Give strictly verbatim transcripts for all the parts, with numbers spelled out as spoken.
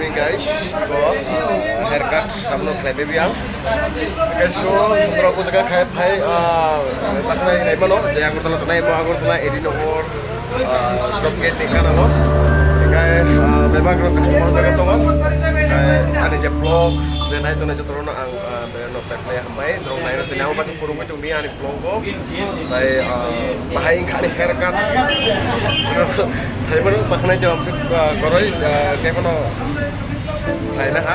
Guys, iko, uh, haircut sabno khlai baby ang. Guys, so, borok o jaga khai phai, uh, baknai nai mano, je Agartala tanai mo Agartala, Edi Nogor, uh, job gate ni kana mo. Kai, uh, bebak rok customer jaga tongo. Kai, ani je vlogs, je nai tonai joto rok no ang, uh, Norok bai hambai, norok naina tini abo basa kurungwi tongdi ani vlog o. Sai, ah, bahai wngkha ani haircut. Sai mano bahai nai jawab se, ah, koroi, ah, kebono khlaina ha.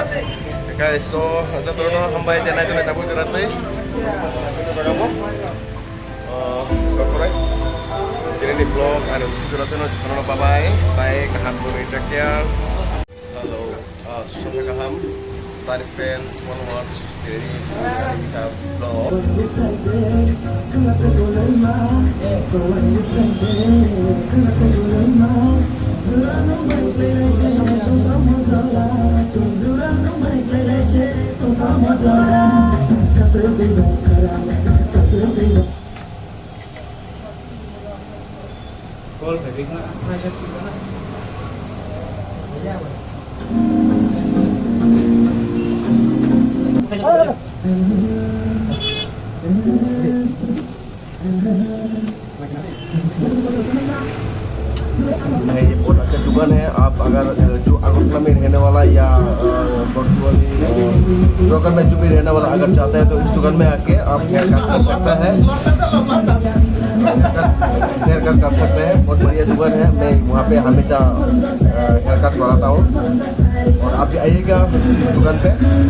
Guys, so, jotono hambai je nai tonwi tabuk jora twi. Ah, koroi. Tini ni vlog ani usi jora twi no jotono bye bye. Bye, kaham tongwi, take care. Hello, uh, Sumya Kaham, Tani friends, one watch, Jerry, Kita vlog. Call phải biết nó, hai trăm triệu đó. भाई, ये बहुत अच्छा दुकान है। आप अगर, अ, जो अगरतला में रहने वाला या, अ, कोतवाली, अ, जो अगर में जो भी रहने वाला अगर चाहता है तो इस दुकान में आके आप हेयर कट कर सकता है। हेयर कट कर सकते हैं, बहुत बढ़िया दुकान है। मैं वहाँ पे हमेशा, अ, हेयर कट कराता हूँ और आप भी आइएगा इस दुकान पे।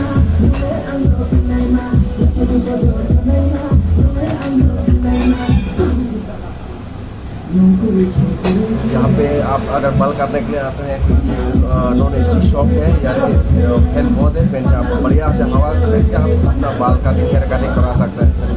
यहाँ पे आप अगर बाल काटने के लिए आते हैं, क्योंकि, अ, नॉन एसी शॉप है, यहाँ पे, अ, फैन बहुत है, फैन से आप बढ़िया से हवा करके आप अपना बाल कटिंग, हेयर कटिंग करा सकते हैं।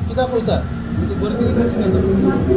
Kita kulta. Itu berarti kita sini.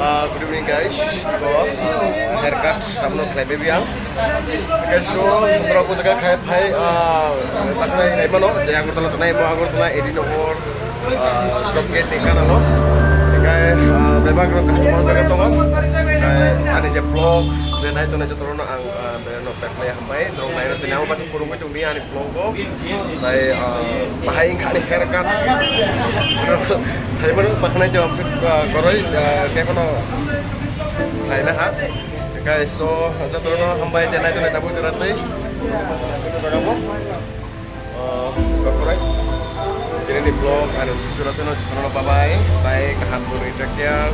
Ah, good evening guys, ibo, ah, haircut tamno khlai baby ang. Okay, so, borok o jaga khai phai, ah, takhlai nai mano, je Agartala tanai, mo Agartala, Edinogor, ah, job gate ni kanalo. Hinkhe, ah, bebak rok customer jaga tongo. Hinkhe ani je vlogs, je nai tongnai joto rokno ang, ah, bereno pack lai hambai. Norok nai rw tini abo bachung phurungwi tongdi ani vlog o. Tai, ah, bahai wngkha ani haircut. Sai mano bakhnai jawab se, ah, koroi, ah, khe phano khlaina ha. Guys, so, jotono hambai je nai tongnai tabuk jora tei. Ah, koroi. Tini ni vlog, ani usi jora tei no jotono bye bye. Tai kaham kwrwi, take care.